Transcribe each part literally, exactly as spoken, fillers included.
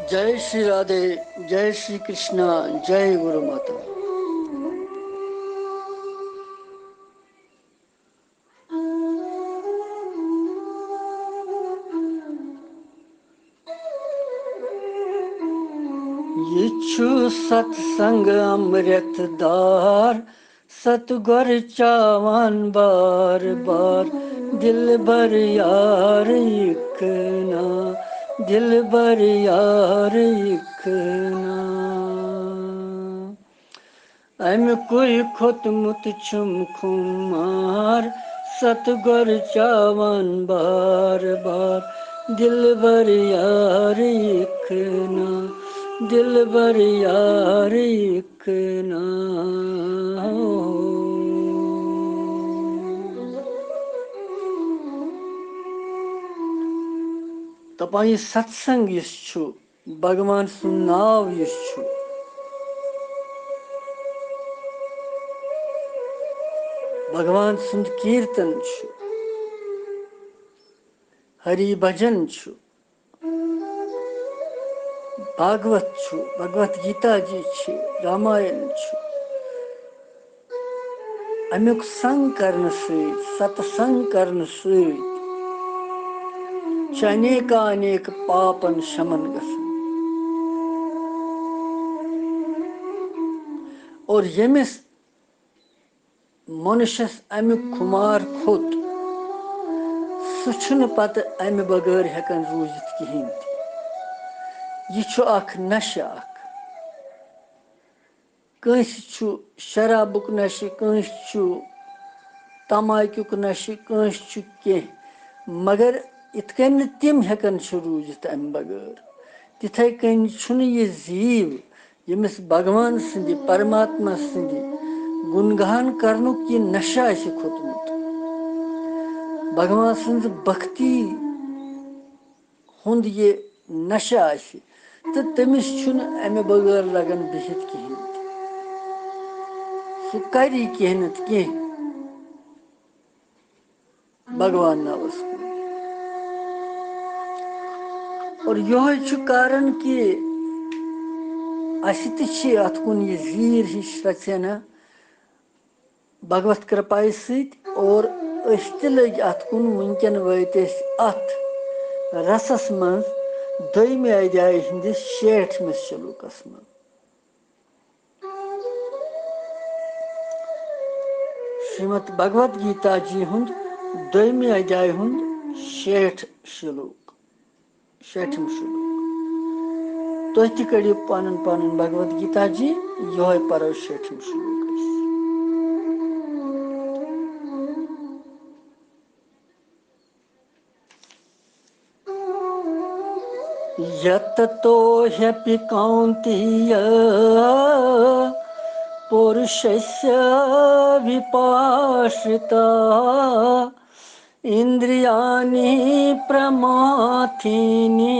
J Shri Radhe, جے شری کرشنا، جے گرو ماتا۔ یہِ چھُ ستسنگ امرت دار، ستگُر چاوان بار بار، دلبر یار اِک نا، دلبر یار اِک نا۔ اَمہِ کُے کھوٚتمُت چھُم خُمار، ستگُر چاوان بار بار، دلبر یار اِک نا، دلبر یار اِک نا۔ دپان یہِ ستسنگ یُس چھُ، بھگوان سُنٛد ناو یُس چھُ، بھگوان سُنٛد کیٖرتن چھُ، ہری بھجن چھُ، بھاگوت چھُ، بھگوت گیتا جی چھِ، راماین چھُ۔ اَمیُک سنگ کرنہٕ سۭتۍ، ستسنگ کرنہٕ سۭتۍ چھِ انیکا انیک پاپن شمن گژھان۔ اور ییٚمِس مَنُشَس اَمیُک خُمار کھوٚت، سُہ چھُنہٕ پتہٕ اَمہِ بغٲر ہٮ۪کان روٗزِتھ کِہیٖنۍ تہِ۔ یہِ چھُ اکھ نشہٕ اکھ۔ کٲنٛسہِ چھُ شرابُک نشہٕ، کٲنٛسہِ چھُ تماکیُک نشہٕ، کٲنٛسہِ چھُ کینٛہہ۔ مگر یِتھ کٔنۍ نہٕ تِم ہٮ۪کان چھِ روٗزِتھ اَمہِ بغٲر، تِتھَے کٔنۍ چھُنہٕ یہِ زیٖو، ییٚمِس بھگوان سٕنٛدِ، پرماتما سٕنٛدِ گُن گاہن کرنُک یہِ نشہٕ آسہِ کھوٚتمُت، بھگوان سٕنٛز بھکتی ہُنٛد یہِ نشہٕ آسہِ، تہٕ تٔمِس چھُنہٕ اَمہِ بغٲر لگان بِہِتھ کِہیٖنۍ تہِ۔ سُہ کَرِ کینٛہہ نَتہٕ کینٛہہ بھگوان ناوَس کُن۔ اور یِہوٚے چھُ کارن کہِ اَسہِ تہِ چھِ اَتھ کُن یہِ زیٖر ہِش رژھِ ہنا بھگوت کرپایہِ سۭتۍ، اور أسۍ تہِ لٔگۍ اَتھ کُن۔ وٕنکٮ۪ن وٲتۍ أسۍ اَتھ رسس منٛز، دوٚیمہِ ادھیایہِ ہٕنٛدِس شیٹھمِس شلوکس منٛز۔ شریمد بھگوت گیتا جی ہُنٛد دوٚیمہِ ادھیایہِ ہُنٛد شیٹھ شلوک۔ شیٹھِم شلوک۔ تُہۍ تہِ کٔڑِو پنُن پنُن بھگوت گیتا جی، یِہوٚے پرو شیٹھِم شلوک أسۍ۔ یتتو ہیپی کونتیہ پُرُشسیا وِپاشِتا اندریانی پرماتھینی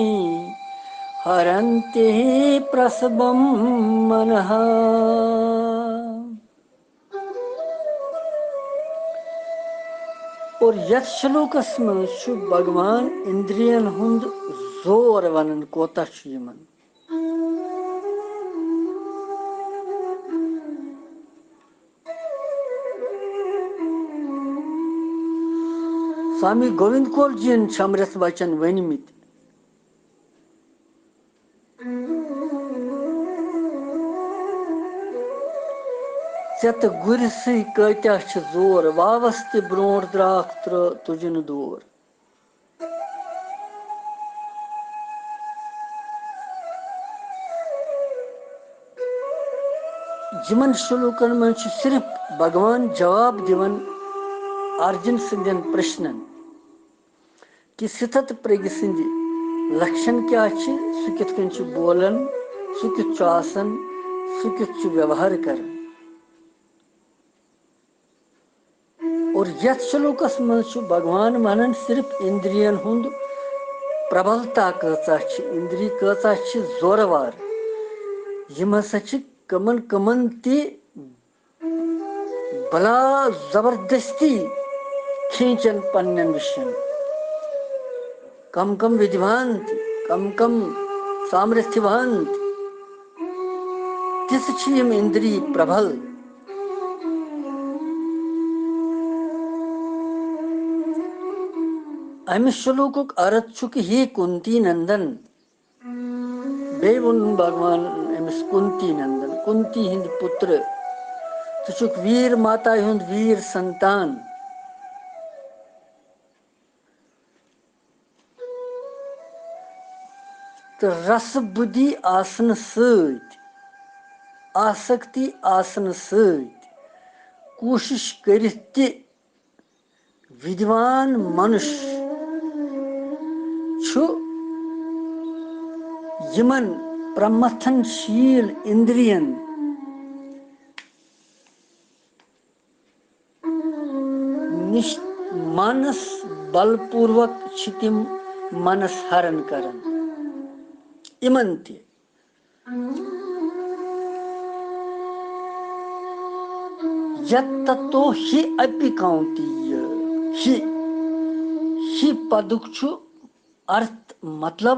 ہرنتی پرسبم منہ۔ اور یتھ شلوکس منٛز چھُ بھگوان اندرین ہُنٛد زور ونان، کوتاہ چھُ یِمن۔ سوامی گووند کول جی ین چھِ امرت وچن ؤنمٕتۍ۔ ژےٚ تہٕ گُرِسٕے کٲتیٛاہ چھِ زور، واوس تہِ برونٛٹھ درٛاکھ ترٛٲو تُجہِ نہٕ دور۔ یِمن شلوکن منٛز چھُ صرف بھگوان جواب دِوان ارجُن سٕنٛدٮ۪ن پرٛشنن کہِ ستھت پرٛگہِ سٕنٛدِ لکشن کیٛاہ چھِ، سُہ کِتھ کٔنۍ چھُ بولان، سُہ کیُتھ چھُ آسان، سُہ کیُتھ چھُ ویوہار کران۔ اور یتھ شلوکس منٛز چھُ بھگوان ونان صرف اندرین ہُنٛد پربلتا کۭژاہ چھِ، اندری کۭژاہ چھِ زورٕ وار۔ یِم ہسا چھِ کمن کمن تہِ بلا زبردستی کھینچن پننٮ۪ن وشن۔ کم کم ودوان تہِ، کم کم سامرتھیوانت، تِژھ چھِ یِم اندری پربل۔ امہِ شلوکُک ارتھ چھُ کہِ ہے کُنتی نندن، بیٚیہِ ووٚنُن بھگوان أمِس کُنتی نندن، کُنتی ہٕنٛدۍ پُتر، ژٕ چھُکھ ویٖر ماتا ہُنٛد ویٖر سنتان۔ تہٕ رسہٕ بُدھی آسنہٕ سۭتۍ، آسکتی آسنہٕ سۭتۍ، کوٗشِش کٔرِتھ تہِ وِدوان منُش چھُ یِمن پرمتھن شیٖل اِندرین نِش مانس بل پوٗروک چھِ تِم منس ہرن کران۔ یِمن تہِ یتتو ہی اپی کاؤنتی، ہی، ہی پدُک چھُ ارتھ مطلب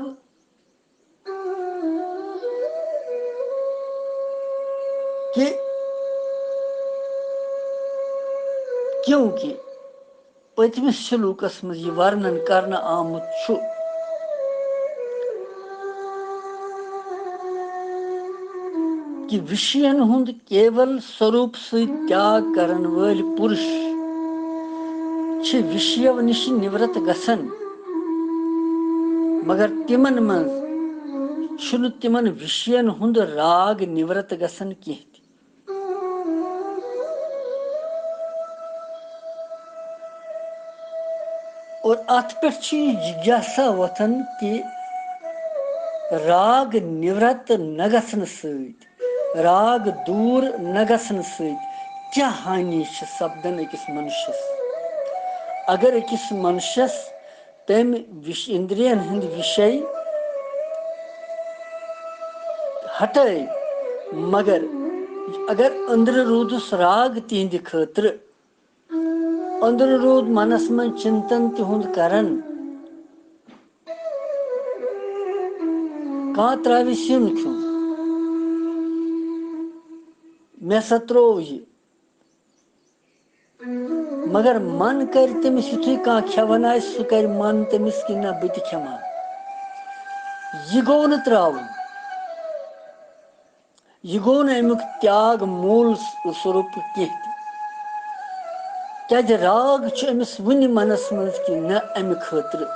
کہِ، کیونکہ پٔتمِس شلوکس منٛز یہِ ورنن کرنہٕ آمُت چھُ کہِ وشین ہُنٛد کیول سوروپ سۭتۍ تیاگ کرن وٲلۍ پُرش چھِ وشیو نِش نِورت گژھان، مگر تِمن منٛز چھُنہٕ تِمن وشین ہُنٛد راگ نِورت گژھان کینٛہہ تہِ۔ اور اتھ پٮ۪ٹھ چھِ یہِ جگیاسا وۄتھان کہِ راگ نِورت نہ گژھنہٕ سۭتۍ، راگ دوٗر نہ گژھنہٕ سۭتۍ کیٛاہ ہانی چھِ سپدان أکِس منشس؟ اگر أکِس منشس تٔمۍ وِش-، اِندرین ہٕنٛدۍ وِشے ہٹٲے، مگر اگر أنٛدرٕ روٗدُس راگ تِہنٛدِ خٲطرٕ، أنٛدرٕ روٗد منس منٛز چِنتن تِہُنٛد کران، کانٛہہ ترٛاوِ سیُن کھیوٚن، مےٚ ہسا ترٛوو یہِ۔ مگر من کرِ تٔمِس یُتھُے کانٛہہ کھٮ۪وان آسہِ، سُہ کرِ من تٔمِس کہِ نہ، بہٕ تہِ کھٮ۪مہٕ ہا۔ یہِ گوٚو نہٕ ترٛاوُن۔ یہِ گوٚو نہٕ اَمیُک تیاگ موٗل سوروٗپ کینٛہہ تہِ۔ کیٛازِ راگ چھُ أمِس وُنہِ منس منٛز کہِ نہ، اَمہِ خٲطرٕ۔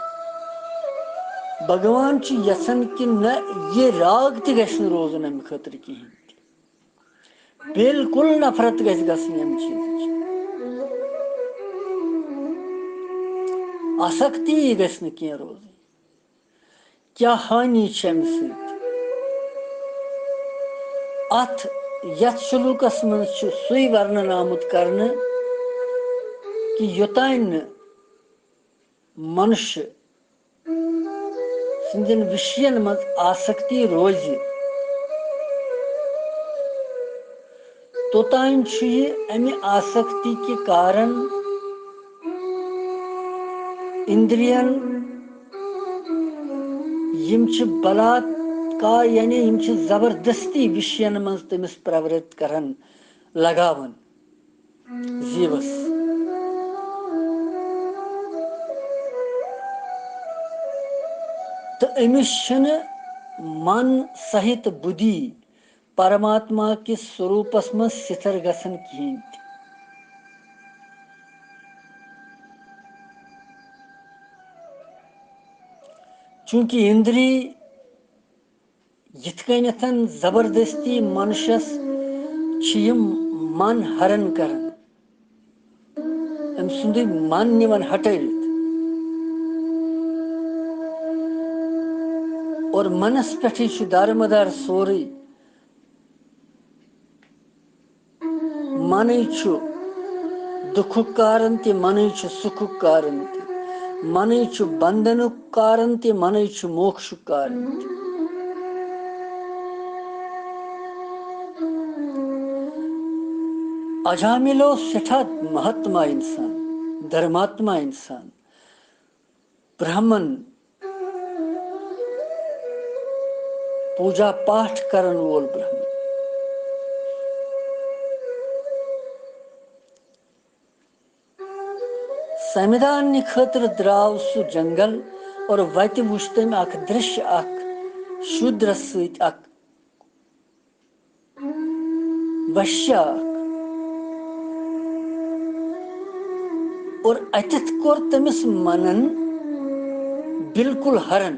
بھگوان چھُ یژھان کہِ نہ، یہِ راگ تہِ گژھِ نہٕ روزُن اَمہِ خٲطرٕ کِہیٖنۍ تہِ۔ بالکل نفرت گژھِ گژھٕنۍ اَمہِ چیٖزٕچ۔ آسکتی گژھِ نہٕ کینٛہہ روزٕنۍ۔ کیٛاہ ہانی چھِ اَمہِ سۭتۍ؟ اَتھ، یَتھ شلوکس منٛز چھُ سُے ورنن آمُت کرنہٕ کہِ یوٚتانۍ نہٕ منشیہ سٕنٛدٮ۪ن وِشین منٛز آسکتی روزِ، توٚتام چھُ یہِ اَمہِ آسکتی کہِ کارن اِندرین، یِم چھِ بلاتکار، یعنی یِم چھِ زبردستی وِشین منٛز تٔمِس پرورت کران، لگاوان۔ زیوس۔ تہٕ أمِس چھِنہٕ من سہِت بُدھی پرماتما کِس سوروٗپس منٛز سِتھر گژھان کِہیٖنۍ تہِ۔ چوٗنٛکہِ اِندری یِتھ کٔنٮ۪تھ زبردستی منشس چھِ یِم من ہرن کران، أمۍ سُنٛدُے من نِوان ہٹٲوِتھ۔ اور منس پٮ۪ٹھٕے چھُ دارمدار سورُے۔ منٕے چھُ دُکھُک کارن تہِ، منٕے چھُ سُکھُک کارن تہِ، منٕے چھُ بندنُک کارن تہِ، منٕے چھُ موکشُک کارن تہِ۔ اجامل اوس سٮ۪ٹھاہ مہاتما انسان، دھرماتما انسان، برہمن۔ پوجا پاٹھ کرن وول برہمن۔ سمدانہِ خٲطرٕ درٛاو سُہ جنگل اور وتہِ وُچھ تٔمۍ اکھ درشیہ، اکھ شودرس سۭتۍ اکھ وشیا اکھ۔ اور اتٮ۪تھ کوٚر تٔمِس منن بالکل ہرن۔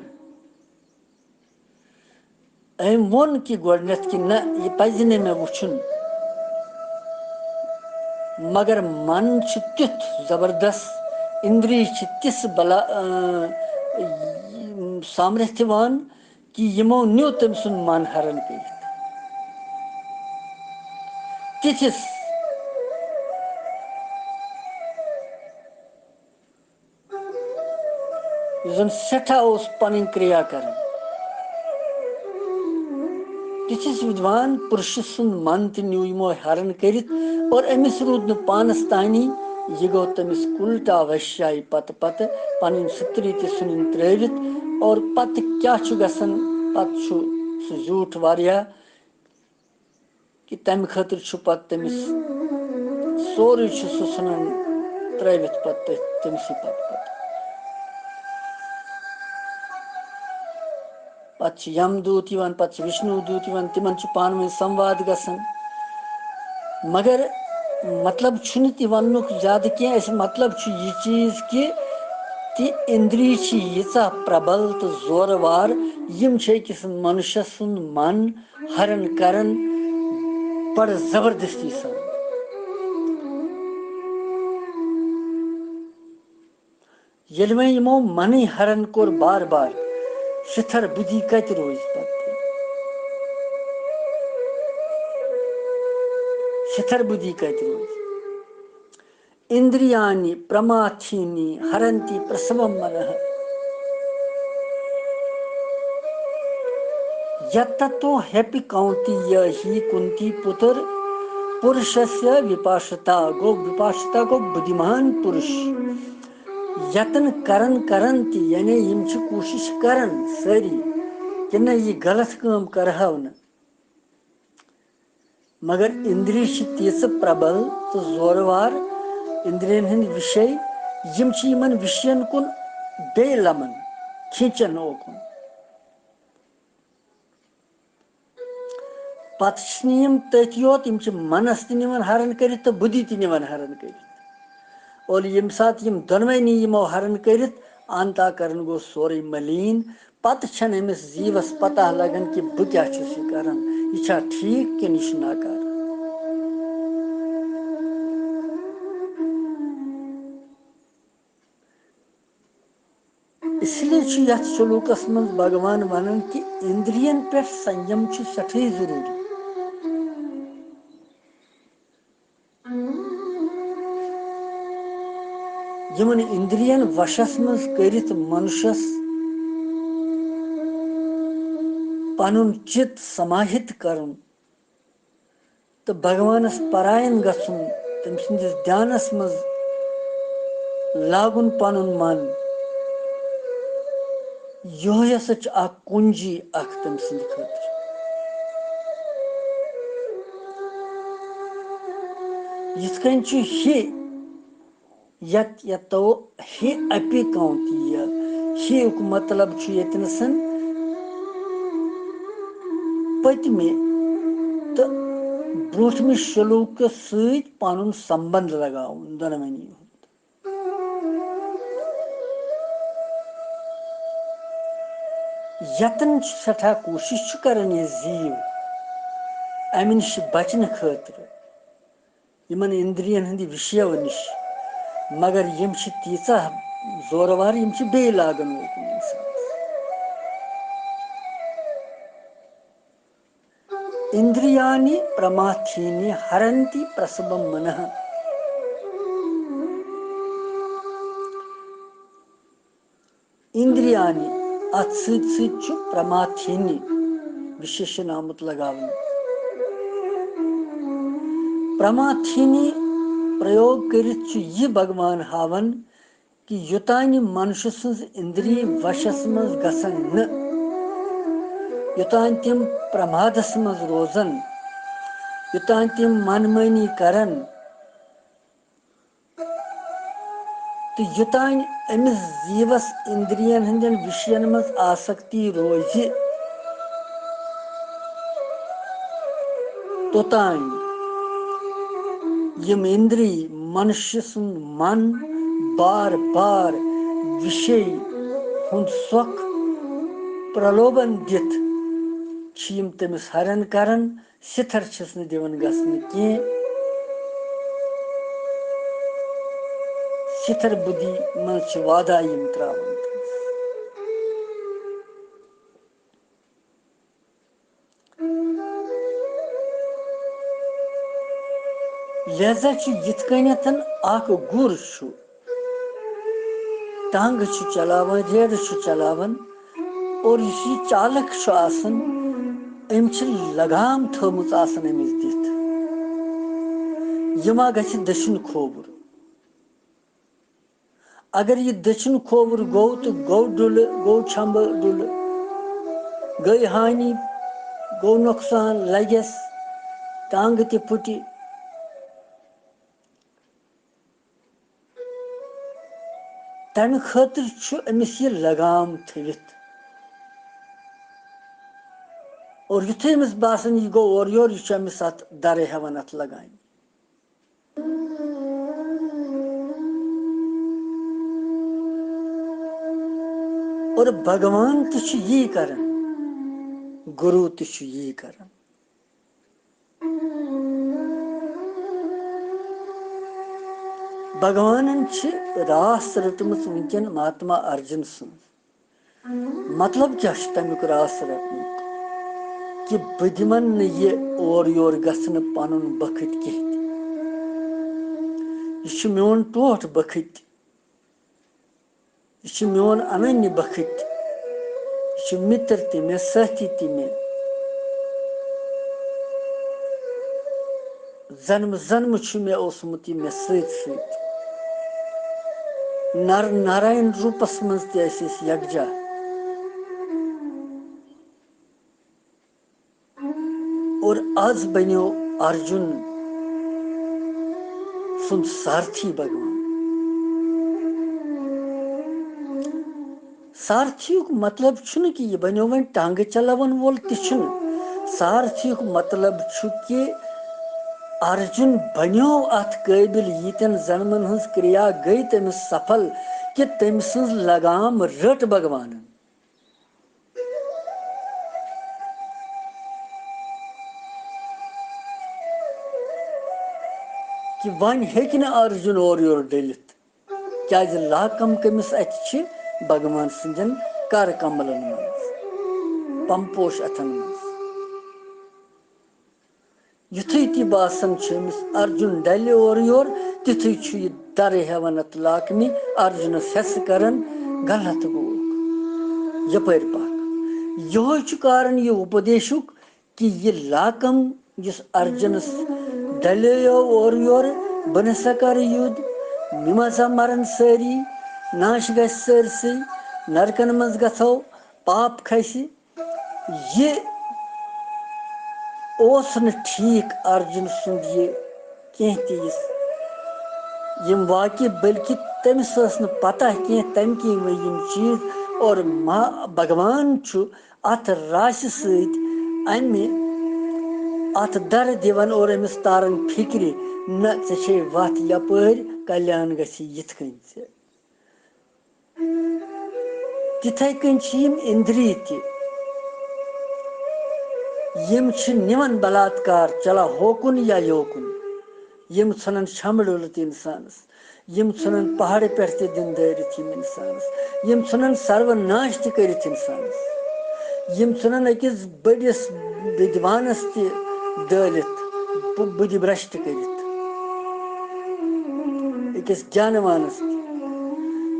أمۍ ووٚن کہِ گۄڈٕنٮ۪تھ کہِ نہ، یہِ پَزِ نہٕ مےٚ وٕچھُن۔ مگر من چھُ تیُتھ زبردست، اِندری چھِ تِژھ بلا-، اۭں، سامرتھیوان کہِ یِمو نیوٗ تٔمۍ سُنٛد من ہرن کٔرِتھ۔ تِتھِس یُس زن سٮ۪ٹھاہ اوس پنٕنۍ کریا کران۔ تِتھِس وِدوان پُرشہٕ سُنٛد من تہِ نیوٗ یِمو ہرن کٔرِتھ اور أمِس روٗد نہٕ پانس تانی، یہِ گوٚو تٔمِس اُلٹا وشایہِ پتہٕ پتہٕ پنٕنۍ ستری تہِ ژھٕنٕنۍ ترٲوِتھ۔ اور پتہٕ کیٛاہ چھُ گژھان؟ پتہٕ چھُ سُہ زیوٗٹھ واریاہ۔ کہِ تَمہِ خٲطرٕ چھُ پَتہٕ تٔمِس سورُے چھُ سُہ ژھٕنان ترٲوِتھ پَتہٕ تٔتھۍ، تٔمسٕے پَتہٕ پَتہٕ۔ پَتہٕ چھِ یَم دوٗت یِوان، پَتہٕ چھِ وِشنوٗ دوٗت یِوان، تِمَن چھُ پانہٕ ؤنۍ سمواد گژھان۔ مگر مطلب چھُنہٕ تہِ وَننُک زیادٕ کینٛہہ، اَسہِ مطلب چھُ یہِ چیٖز کہِ تہِ اِندری چھِ ییٖژاہ پرٛبل تہٕ زورٕ وار، یِم چھِ أکِس مَنُشَس سُنٛد مَن ہرن کرن بڑٕ زبردستی سان۔ ییٚلہِ وۄنۍ یِمو منٕے ہرن کوٚر بار بار، سِتھر بُدھی کتہِ روزِ پتہٕ؟ سِتھر بُدھی کتہِ روزِ؟ اِندرِیانی پرٛماتھیٖنی ہرنتی پرٛسوم منہ۔ یتتو ہیپی کونتی یہی کنتی پُتر پُرشسیا وِپاشتا۔ گوٚو وِپاشتا گوٚو بُدھِمان پُرُش۔ یتن کرن کرن تہِ، یعنی یِم چھِ کوٗشِش کران سٲری کہِ نہ یہِ غلط کٲم کرہو نہٕ۔ مگر اِندری چھِ تیٖژٕ پرٛبل تہٕ زورٕ وار، اِندرین ہٕنٛدۍ وِشے، یِم چھِ یِمن وِشین کُن بیٚیہِ لمان، کھینچان اوکُن۔ پتہٕ چھِنہٕ یِم تٔتھۍ یوت، یِم چھِ منس تہِ نِوان ہرن کٔرِتھ تہٕ بُدھی تہِ نِوان ہرن کٔرِتھ۔ اور ییٚمہِ ساتہٕ یِم دۄنوٕنی یِمو ہرن کٔرِتھ، انتا کرن گوٚو سورُے ملیٖن۔ پتہٕ چھَنہٕ أمِس زیٖوَس پتہ لگان کہِ بہٕ کیٛاہ چھُس یہِ کران، یہِ چھا ٹھیٖک کِنہٕ یہِ چھُ ناکارٕ۔ اس لیے چھُ یتھ شلوکس منٛز بھگوان ونان کہِ اِندرین پٮ۪ٹھ سنیم چھُ سٮ۪ٹھاہٕے ضروٗری۔ یِمن اِندرین وشس منٛز کٔرِتھ منشس پنُن چِت سماہِت کرُن تہٕ بھگوانس پراین گژھُن، تٔمۍ سٕنٛدِس دھیانس منٛز لاگُن پنُن من، یِہوٚے ہسا چھُ اکھ کُنجی اکھ تٔمۍ سٕنٛدِ خٲطرٕ۔ یِتھ کٔنۍ چھُ ہی یت یتو ہی اپی کونتی، ہی یُک مطلب چھُ ییٚتنَسَن پٔتمہِ تہٕ برٛونٛٹھمہِ شلوکس سۭتۍ پنُن سمبند لگاوُن دۄنوٕنی ہُنٛد۔ یتن چھُ سٮ۪ٹھاہ کوٗشِش چھُ کران یہِ زیٖو امہِ نِش بچنہٕ خٲطرٕ، یِمن اِندرین ہٕنٛدِ وِشیو نِش، مگر یِم چھِ تیٖژاہ زورٕ وار، یِم چھِ بیٚیہِ لاگان اوکُن اِنسانس۔ اِندرِیانی پرٛماتھیٖنی ہرنتی پرٛسبم منہ۔ اِندرِیانی، اَتھ سۭتۍ سۭتۍ چھُ پرٛماتھیٖنی وِشیشن آمُت لگاونہٕ۔ پرٛماتھیٖنی پرٛیوگ کٔرِتھ چھُ یہِ بھگوان ہاوان کہِ یوٚتانۍ منشہٕ سٕنٛز اِندری وشس منٛز گژھن نہٕ، یوٚتام تِم پرمادس منٛز روزن، یوٚتام تِم من مٲنی کرن، تہٕ یوٚتام أمِس زیٖوس اِندرین ہٕنٛدٮ۪ن وِشین منٛز آسکتی روزِ، توٚتام یِم اِندری منشہِ سُنٛد من بار بار وِشے ہُنٛد سۄکھ پرلوبن دِتھ چھِ یِم تٔمِس حرن کران، سِتھر چھِس نہٕ دِوان گژھنہٕ کینٛہہ۔ سِتھر بُدھی منٛز چھِ وادہ یِم ترٛاوان۔ لہذا چھُ یِتھ کٔنٮ۪تھ اکھ گُر چھُ، ٹانٛگہٕ چھُ چلاوان، ریڑٕ چھُ چلاوان، اور یُس یہِ چالک چھُ آسان، أمۍ چھِ لگام تھٲومٕژ آسان أمِس دِتھ۔ یہِ ما گژھِ دٔچھُن کھووُر؟ اگر یہِ دٔچھُن کھووُر گوٚو تہٕ گوٚو ڈُلہٕ، گوٚو چھمبہٕ ڈُلہٕ، گٔے ہانی، گوٚو نۄقصان، لگٮ۪س، ٹانٛگہٕ تہِ پھُٹہِ، تَمہِ خٲطرٕ چھُ أمِس یہِ لگام تھٲوِتھ۔ اور یُتھُے أمِس باسان، یہِ گوٚو اورٕ یورٕ، یہِ چھُ أمِس اَتھ دَرٕ ہٮ۪وان اَتھ لگامہِ۔ اور بھگوان تہِ چھُ یی کران، گُروٗ تہِ چھُ یی کران۔ بھگوانن چھِ راس رٔٹمٕژ وٕنکیٚن مہاتما ارجُن سٕنٛز۔ مطلب کیٛاہ چھُ تَمیُک راس رَٹنُک؟ کہِ بہٕ دِمَن نہٕ یہِ اورٕ یورٕ گژھنہٕ پَنُن بٔخٕتۍ کینٛہہ تہِ۔ یہِ چھُ میون ٹوٹھ بٔخٕتۍ۔ یہِ چھُ میون اننہِ بخت۔ یہِ چھُ مِتر تہِ مےٚ، سٲتھی تہِ مےٚ۔ زنمہٕ زنمہٕ چھُ مےٚ اوسمُت یہِ مےٚ سۭتۍ سۭتۍ۔ نر ناراین روٗپس منٛز تہِ ٲسۍ أسۍ یکجا۔ اور از بنیو ارجُن سُنٛد سارتھی بھگوان۔ سارتھیُک مطلب چھُنہٕ کہِ یہِ بنیو وۄنۍ ٹانٛگہٕ چلاون وول تہِ چھُنہٕ۔ سارتھیُک مطلب چھُ کہِ ارجُن بنیو اتھ قٲبِل، ییٖتٮ۪ن زنمن ہٕنٛز کریا گٔے تٔمِس سفل کہِ تٔمۍ سٕنٛز لگام رٔٹ بھگوانن۔ کہِ وۄنۍ ہیٚکہِ نہٕ ارجُن اورٕ یورٕ ڈٔلِتھ، کیازِ لاکم کٔمِس اَتھِ چھِ؟ بھگوان سٕنٛدٮ۪ن کر کملن منٛز، پمپوش اَتھن منٛز۔ یُتھُے تہِ باسان چھُ أمِس ارجُن ڈلہِ اورٕ یورٕ، تِتھُے چھُ یہِ درٕ ہٮ۪وان اَتھ لاکمہِ، ارجُنس حصہٕ کران، غلط گوٚو، یپٲرۍ پکھ۔ یِہوٚے چھُ کارن یہِ اُپدیشُک کہِ یہِ لاکم یُس ارجُنس ڈلیو اورٕ یورٕ، بہٕ نہ سا کرٕ یُد، مےٚ ما سا مرن سٲری، ناش گژھِ سٲرسٕے، نرکن منٛز گژھو، پاپ کھسہِ۔ یہِ اوس نہٕ ٹھیٖک ارجُن سُنٛد یہِ کینٛہہ تہِ یُس یِم واقعہٕ، بلکہِ تٔمِس ٲس نہٕ پتہ کینٛہہ تَمہِ کِنۍ وۄنۍ یِم چیٖز۔ اور ما بھگوان چھُ اَتھ راسہِ سۭتۍ اَمہِ اَتھ دَرٕ دِوان اور أمِس تاران فِکرِ، نہ ژےٚ چھے وَتھ یَپٲرۍ، کلیان گژھِ یِتھ کٔنۍ ژےٚ۔ تِتھے کٔنۍ چھِ یِم اِندری تہِ، یِم چھِ نِوان بلاتکار، چلا ہوکُن یا یوکُن، یِم ژھٕنان چھمبہٕ ڈُلہٕ تہِ اِنسانَس، یِم ژھٕنان پہاڑٕ پٮ۪ٹھ تہِ دِن دٲرِتھ یِم اِنسانَس، یِم ژھٕنان سرو ناش تہِ کٔرِتھ اِنسانَس، یِم ژھٕنان أکِس بٔڑِس وِدوانَس تہِ دٲلِتھ، بُ-، بُدھِ برٛشٹ کٔرِتھ، أکِس گیانوانَس تہِ۔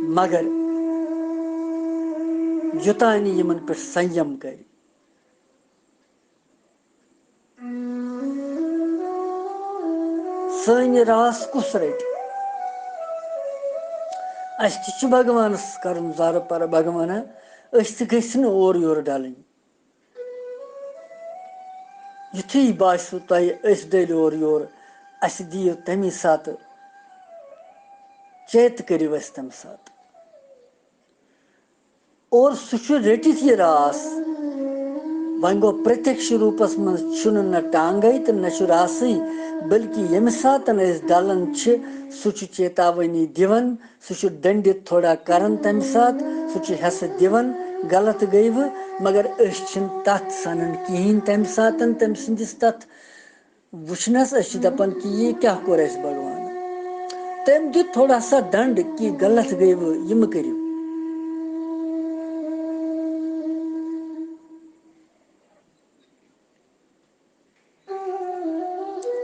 مگر یوٚتانۍ نہٕ یِمن پٮ۪ٹھ سنیم کرِ۔ سٲنۍ راس کُس رٹہِ؟ اسہِ تہِ چھُ بھگوانس کرُن زارٕ پارٕ، بھگوانا، أسۍ تہِ گٔژھۍ نہٕ اورٕ یورٕ ڈلٕنۍ۔ یُتھُے باسیو تۄہہِ أسۍ ڈٔلۍ اورٕ یورٕ، اَسہِ دِیِو تَمی ساتہٕ، چیتہٕ کٔرِو اَسہِ تَمہِ ساتہٕ۔ اور سُہ چھُ رٔٹِتھ یہِ راس۔ وۄنۍ گوٚو، پرٛتیکش روٗپس منٛز چھُنہٕ نہ ٹانٛگے تہٕ نہ چھُ راسٕے، بلکہِ ییٚمہِ ساتہٕ أسۍ ڈلان چھِ، سُہ چھُ چیتاوٲنی دِوان، سُہ چھُ ڈنڈِتھ تھوڑا کران تمہِ ساتہٕ، سُہ چھُ حصہٕ دِوان، غلط گٔیوٕ، مگر أسۍ چھِنہٕ تتھ سنان کِہیٖنۍ تمہِ ساتہٕ، تٔمۍ سٕنٛدِس تتھ وٕچھنس۔ أسۍ چھِ دپان کہِ یہِ کیٛاہ کوٚر اَسہِ بھگوانن؟ تٔمۍ دیُت تھوڑا سا ڈنڈ کہِ غلط گٔیوٕ، یہِ مہٕ کٔرِو۔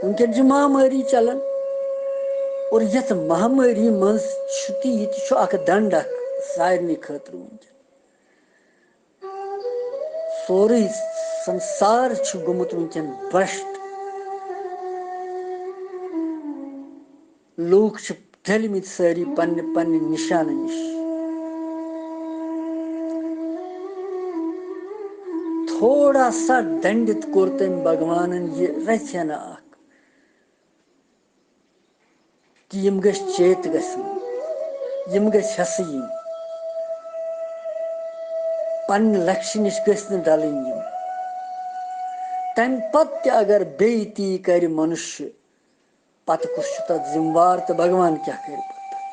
وٕنکیٚن چھِ مہامٲری چلان، اور یَتھ مہامٲری منٛز چھُ تہِ، یہِ تہِ چھُ اکھ ڈنڈ اکھ سارنٕے خٲطرٕ وٕنکیٚن۔ سورُے سنسار چھُ گوٚمُت وٕنکیٚن بھرشٹ۔ لوٗکھ چھِ ڈٔلمٕتۍ سٲری پننہِ پننہِ نِشانہٕ نِش۔ تھوڑا سا ڈنڈِتھ کوٚر تٔمۍ بھگوانن یہِ رژھِ ہنا اکھ، کہِ یِم گٔژھۍ چیت گژھٕنۍ، یِم گٔژھۍ حصہٕ یِنۍ، پننہِ لکشہِ نِش گٔژھۍ نہٕ ڈلٕنۍ یِم۔ تمہِ پتہٕ تہِ اگر بیٚیہِ تی کرِ منُشہِ، پتہٕ کُس چھُ تتھ ذمہٕ وار تہٕ بھگوان کیٛاہ کرِ پتہٕ تتھ؟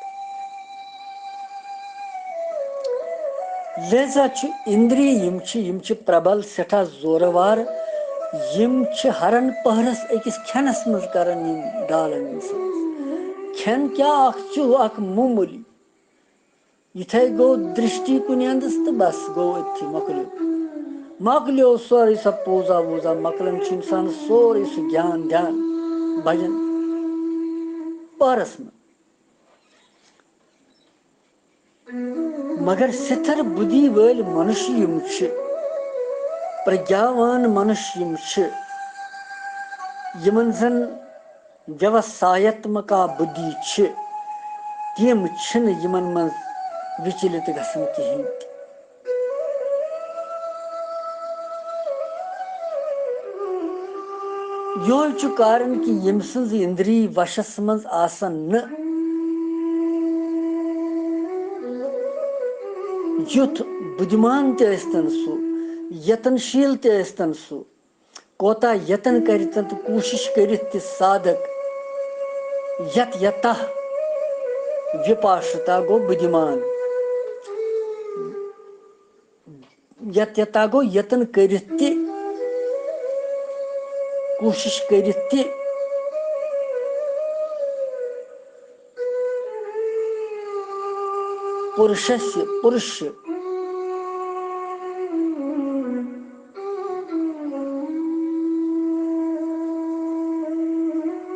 لہذا چھُ اِندری یِم چھِ، یِم چھِ پربل سٮ۪ٹھاہ زورٕ وار، یِم چھِ ہرن پہرس أکِس کھٮ۪نس منٛز کران یِم ڈالن اِنسانس۔ کھٮ۪ن کیٛاہ اکھ چھُ، اکھ معموٗلی۔ یِتھے گوٚو درشٹی کُنہِ اندس تہٕ بس گوٚو أتھی مۄکلیو۔ مۄکلیو سورُے سۄ پوٗزا ووٗزا، مۄکلان چھُ اِنسانس سورُے سُہ گیان دھیان بجن پہرس منٛز۔ مگر سِتھر بُدھی وٲلۍ منُش یِم چھِ، پرٛگیاوان منُش یِم چھِ، یِمن زن ویوسایاتمکا بُدھی چھِ، تِم چھِنہٕ یِمن منٛز وِچلِت گژھان کِہیٖنۍ تہِ۔ یِہوٚے چھُ کارن کہِ ییٚمہِ سٕنٛز اِندری وشس منٛز آسن نہٕ۔ یُتھ بُدھِمان تہِ ٲسۍتن سُہ، یتن شیٖل تہِ ٲسۍتن سُہ، کوتاہ یتن کٔرِتھ تہٕ کوٗشِش کٔرِتھ تہِ سادھک یت یتاہ وِپاشتا گوٚو بُدھِمان۔ یت یتاہ گوٚو یتن کٔرِتھ تہِ، کوٗشِش کٔرِتھ تہِ۔ پُرشس، پُرش۔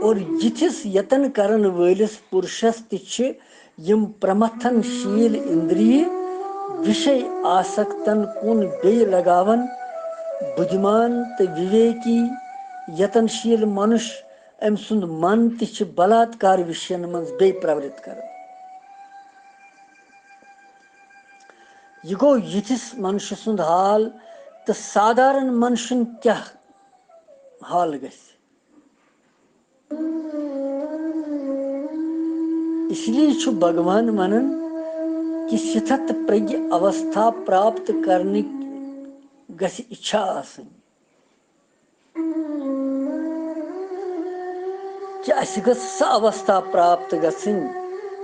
اور یِتھِس یتن کرن وٲلِس پُرشس تہِ چھِ یِم پرمتھن شیٖل اِندری وِشے آسکتن کُن بیٚیہِ لگاون۔ بُدھِمان تہٕ وِویکی یتن شیٖل منُش أمۍ سُنٛد من تہِ چھِ بلاتکار وِشین منٛز بیٚیہِ پرورِت کران۔ یہِ گوٚو یِتھِس منشہِ سُنٛد حال، تہٕ سادھارن منشن کیٛاہ حال گژھِ؟ اس لیے چھُ بھگوان ونان کہِ سِتھت پرٛگہِ اوستھا پراپت کرنٕکۍ گژھِ اِچھا آسٕنۍ۔ کہِ اَسہِ گٔژھ سۄ اوستھا پراپت گژھٕنۍ،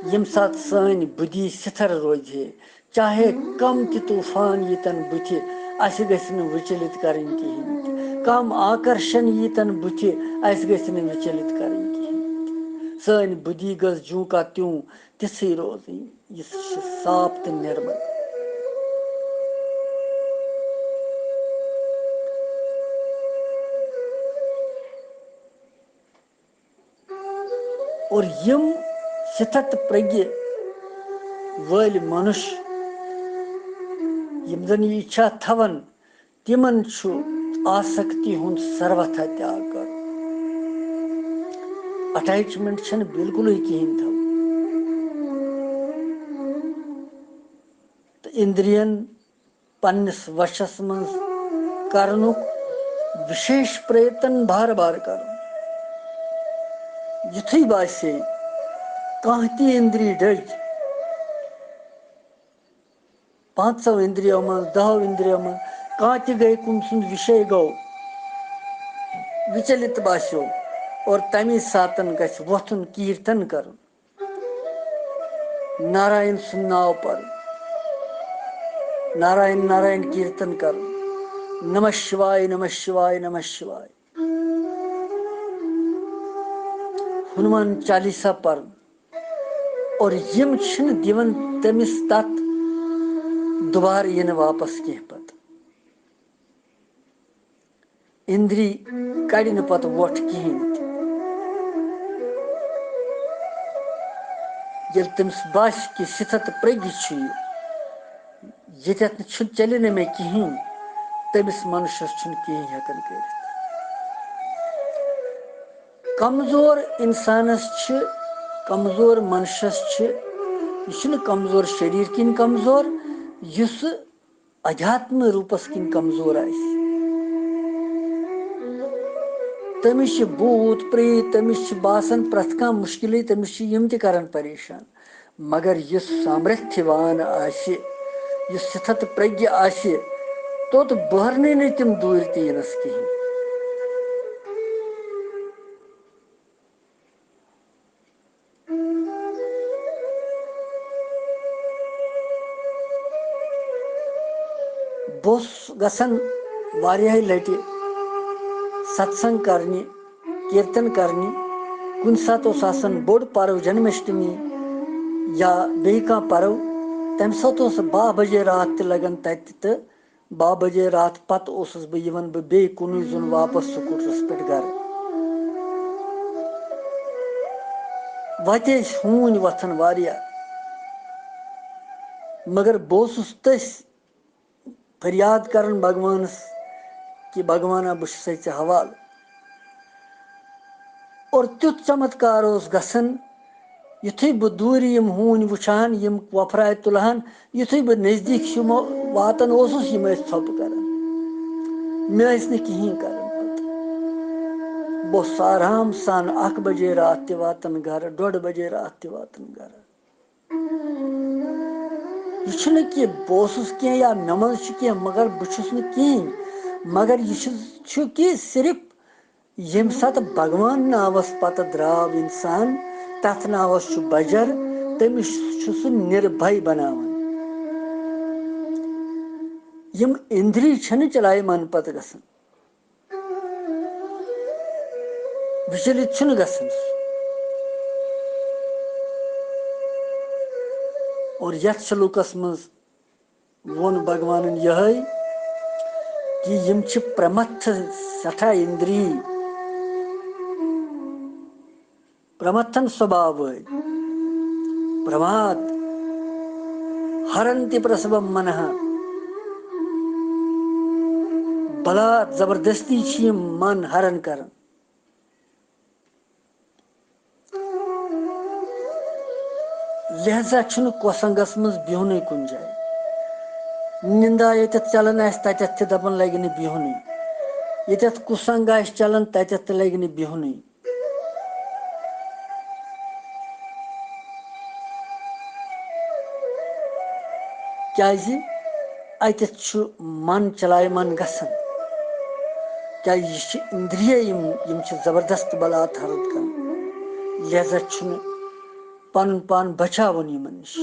ییٚمہِ ساتہٕ سٲنۍ بُدھی سِتھر روزِ ہے، چاہے کم تہِ طوفان ییٖتن بُتھِ، اَسہِ گژھِ نہٕ وِچلِت کرٕنۍ کِہیٖنۍ تہِ۔ کم آکرشن ییٖتن بُتھِ، اَسہِ گژھِ نہٕ وِچلِت کرٕنۍ کِہیٖنۍ تہِ۔ سٲنۍ بُدھی گٔژھ جوٗں کا تیوٗں تِژھٕے روزٕنۍ، یُس چھِ صاف تہٕ نِرمل۔ اور یِم سِتھت پرٛگہِ وٲلۍ منُش، یِم زن یہِ اِچھا تھاون، تِمن چھُ آسکتی ہُنٛد سروتھا تیاگ کرُن۔ اٹیچمنٹ چھنہٕ بالکلٕے کِہیٖنۍ تھاوُن۔ تہٕ اِندرین پننِس وشس منٛز کرنُک وِشیش پریتن بار بار کرُن۔ یُتھُے باسے کانٛہہ تہِ اِندری ڈٔج، پانٛژو اِندریو منٛز، دَہو اِندریو منٛز کانٛہہ تہِ گٔے، کُم سُنٛد وِشے گوٚو، وِچلِت باسیو، اور تَمی ساتَن گژھِ وۄتھُن کیٖرتن کرُن۔ ناراین سُنٛد ناو پَرُن، ناراین ناراین کیٖرتن کرُن، نمہ شِوایہ، نمہ شِوایہ، نمہ شِوایہ۔ ہنومان چالیسا پَرُن۔ اور یِم چھِنہٕ دِوان تٔمِس تَتھ دُبارٕ یِنہٕ واپس کینٛہہ پَتہٕ۔ اِندری کَڑِ نہٕ پَتہٕ وۄٹھ کِہیٖنۍ تہِ۔ ییٚلہِ تٔمِس باسہِ کہِ سِتھت پرٛگہِ چھُ یہِ، ییٚتٮ۪تھ نہٕ چھُ، چَلہِ نہٕ مےٚ کِہیٖنۍ، تٔمِس مَنُشَس چھُنہٕ کِہیٖنۍ ہٮ۪کان کٔرِتھ۔ کمزور اِنسانَس چھِ، کمزور مَنُشَس چھِ، یہِ چھُنہٕ کمزور شریٖر کِنۍ کمزور، یُس اَدھیاتمہٕ روٗپَس کِنۍ کمزور آسہِ۔ تٔمِس چھِ بھوٗت، پریت، تٔمِس چھِ باسان پرٛٮ۪تھ کانٛہہ مُشکِلٕے، تٔمِس چھِ یِم تہِ کران پریشان۔ مگر یُس سامرتھیوان آسہِ، یُس سِتھت پرٛگیہِ آسہِ، توٚت بہرنٕے نہٕ تِم دوٗرِ تہِ یِنَس کِہیٖنۍ۔ بہٕ اوسُس گژھان واریاہہِ لٹہِ ستسنگ کرنہِ، کیٖرتن کرنہِ۔ کُنہِ ساتہٕ اوس آسان بوٚڑ پرو، جنمشٹمی یا بیٚیہِ کانٛہہ پرو، تمہِ ساتہٕ اوس باہ بجے راتھ تہِ لگان تتہِ، تہٕ باہ بجے راتھ پتہٕ اوسُس بہٕ یِوان، بہٕ بیٚیہِ کُنُے زوٚن واپس سکوٗٹرس پٮ۪ٹھ گرٕ۔ وتہِ ٲسۍ ہوٗنۍ وۄتھان واریاہ، مگر بہٕ اوسُس تٔسۍ فریاد کران بھگوانس کہِ، "بھگوانا، بہٕ چھُسے ژےٚ حوالہٕ۔" اور تیُتھ چمتکار اوس گژھان، یُتھُے بہٕ دوٗرِ یِم ہوٗنۍ وٕچھان، یِم وۄپھراے تُلہن، یُتھُے بہٕ نزدیٖک یِمو واتان اوسُس، یِم ٲسۍ ژھۄپہٕ کران۔ مےٚ ٲسۍ نہٕ کِہیٖنۍ کران پتہٕ۔ بہٕ اوسُس آرام سان اکھ بجے راتھ تہِ واتان گرٕ، ڈۄڈ بجے راتھ تہِ واتان گرٕ۔ یہِ چھُنہٕ کہِ بہٕ اوسُس کینٛہہ یا مےٚ منٛز چھُ کینٛہہ، مگر بہٕ چھُس نہٕ کِہیٖنۍ۔ مگر یہِ چھُ، چھُ کہِ صرف ییٚمہِ ساتہٕ بھگوان ناوَس پَتہٕ درٛاو اِنسان، تَتھ ناوَس چھُ بجر، تٔمِس چھُ سُہ نِربھے بَناوان۔ یِم اِندری چھَنہٕ چلایمان پَتہٕ گژھان، وِچلِت چھُنہٕ گژھان۔ اور یَتھ شلوکَس منٛز ووٚن بھگوانن یِہوٚے کہِ یِم چھِ پرمتھ سٮ۪ٹھاہ اِندری، پرمتھن سوبھاو وٲلۍ، پرماد، ہرنتی پرسبم منہ، بلات زبردستی چھِ یِم من ہرن کران۔ لہذا چھُنہٕ کۄسنگس منٛز بِہُنٕے کُنہِ جایہِ۔ نِندا ییٚتٮ۪تھ چلان آسہِ، تتٮ۪تھ تہِ دپان لگہِ نہٕ بِہُنٕے۔ ییٚتٮ۪تھ کُسنگ آسہِ چلان، تتٮ۪تھ تہِ لگہِ نہٕ بِہُنٕے۔ کیازِ؟ اتٮ۪تھ چھُ من چلایمان گژھان۔ کیازِ یہِ چھِ اِندریہ، یِم، یِم چھِ زبردست بلات ہرن کران۔ لہذا چھُنہٕ پنُن پان بچاوُن یِمن نِش۔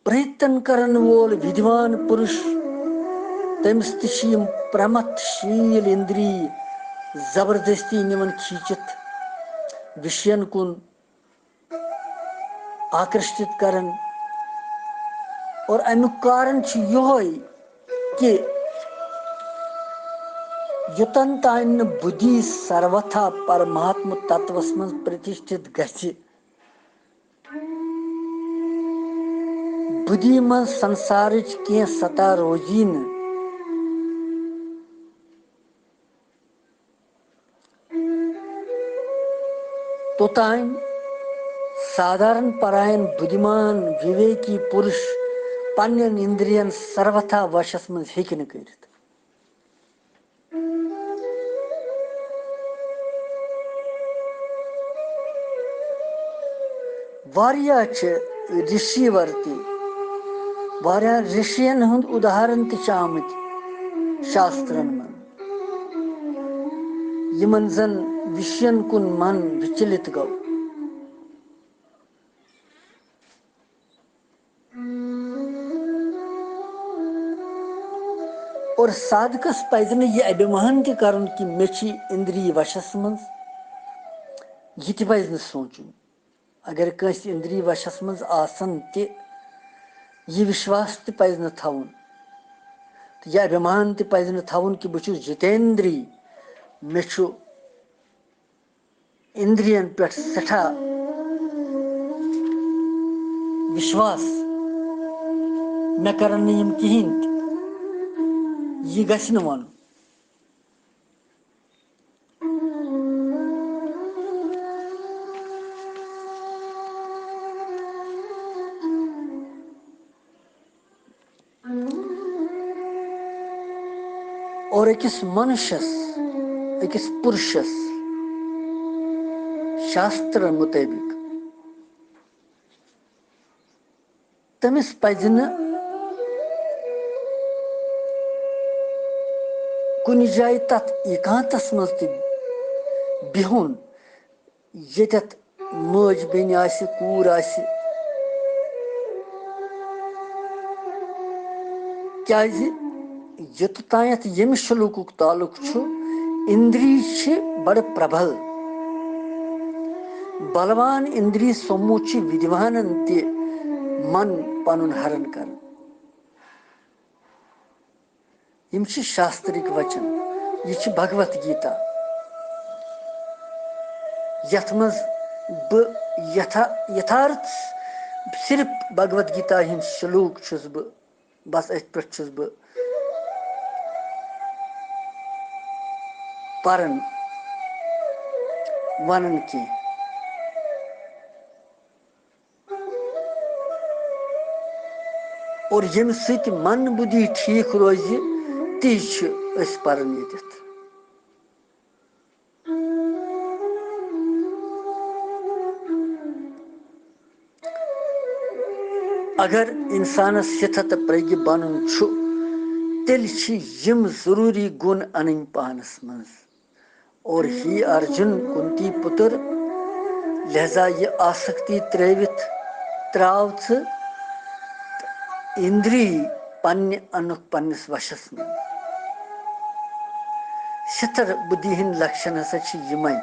پریتن کرن وول ودوان پُرُش، تٔمِس تہِ چھِ یِم پرمتھ شیٖل اِندری زبردستی نِوان کھیٖچِتھ وِشین کُن آکرشتِت کران۔ اور اَمیُک کارن چھُ یِہوٚے کہِ یوٚتن تام نہٕ بُدھی سروتھا پرماتم تتوس منٛز پرتِشٹھِت گژھِ، بُدھی منٛز سنسارٕچ کینٛہہ سطح روزی نہٕ۔ توٚتام سادھارن پراین بُدھیمان وِویکی پُرُش پننٮ۪ن اِندرین سروتھا وشس منٛز ہیٚکہِ نہٕ کٔرِتھ۔ واریاہ چھِ رِشیٖور تہِ، واریاہن رِشین ہُنٛد اُداہرن تہِ چھِ آمٕتۍ شاسترن منٛز، یِمن زن وِشین کُن من وِچلِت گوٚو۔ اور سادھکس پزِ نہٕ یہِ ابھیمان تہِ کرُن کہِ مےٚ چھِ اِندری وشس منٛز، یہِ تہِ پزِ نہٕ سونٛچُن۔ اگر کٲنٛسہِ اِندری وشس منٛز آسن تہِ، یہِ وشواس تہِ پزِ نہٕ تھاوُن، تہٕ یہِ ابھیمان تہِ پزِ نہٕ تھاوُن کہِ بہٕ چھُس جتیندری، مےٚ چھُ اِندرین پٮ۪ٹھ سٮ۪ٹھاہ وشواس، مےٚ کرن نہٕ یِم کِہینۍ تہِ۔ یہِ گژھِ نہٕ وَنُن۔ اور أکِس منشس، أکِس پُرشس، شاستر مُطٲبِق، تٔمِس پَزِ نہٕ کُنہِ جایہِ تَتھ ایکانتس منٛز تہِ بِہُن، ییٚتٮ۪تھ مٲج بیٚنہِ آسہِ، کوٗر آسہِ۔ کیازِ یوٚتتھ تامَتھ ییٚمہِ شلوکُک تعلق چھُ، اِندری چھِ بڑٕ پربل۔ بلوان اِندری سومو چھِ وِدوانن تہِ من پنُن ہرن کران۔ یِم چھِ شاسترٕکۍ وچن۔ یہِ چھِ بھگوت گیتا، یتھ منٛز بہٕ یتھا-، یتھارتھ صرف بھگوت گیتا ہٕنٛدۍ شلوک چھُس بہٕ، بس أتھۍ پٮ۪ٹھ چھُس بہٕ پران، ونان کینٛہہ۔ اور ییٚمہِ سۭتۍ من بُدھی ٹھیٖک روزِ، تی چھِ أسۍ پران ییٚتٮ۪تھ۔ اگر انسانس سِتھت پرٛگہِ بنُن چھُ، تیٚلہِ چھِ یِم ضروٗری گُن انٕنۍ پانس منٛز۔ اور ہی ارجُن کُنتی پُتر، لہذا یہِ آسکتی ترٛٲوِتھ ترٛاو ژٕ تہٕ اِندری پننہِ انُکھ پننِس وشس منٛز۔ سِتھر بُدھی ہٕنٛدۍ لکشن ہسا چھِ یِمے۔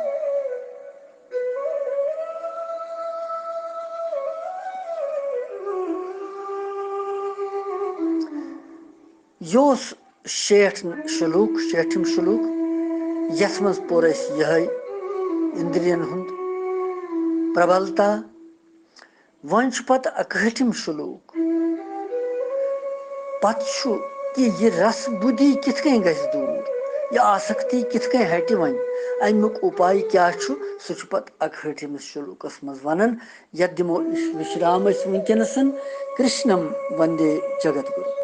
یہِ اوس شیٹھ شلوک، شیٹھِم شلوک، یتھ منٛز پوٚر اَسہِ یِہے اِندرین ہُنٛد پربلتا۔ وۄنۍ چھُ پتہٕ اکہٲٹھِم شلوک۔ پتہٕ چھُ کہِ یہِ رس بُدھی کِتھ کٔنۍ گژھِ دوٗر، یہِ آسکتی کِتھ کٔنۍ ہٹہِ وۄنۍ، امیُک اُپاے کیٛاہ چھُ، سُہ چھُ پتہٕ اکہٲٹھِمِس شلوکس منٛز ونان۔ یتھ دِمو أسۍ وشرام أسۍ وٕنکیٚنس۔ کرشنم وندے جگت گُرو۔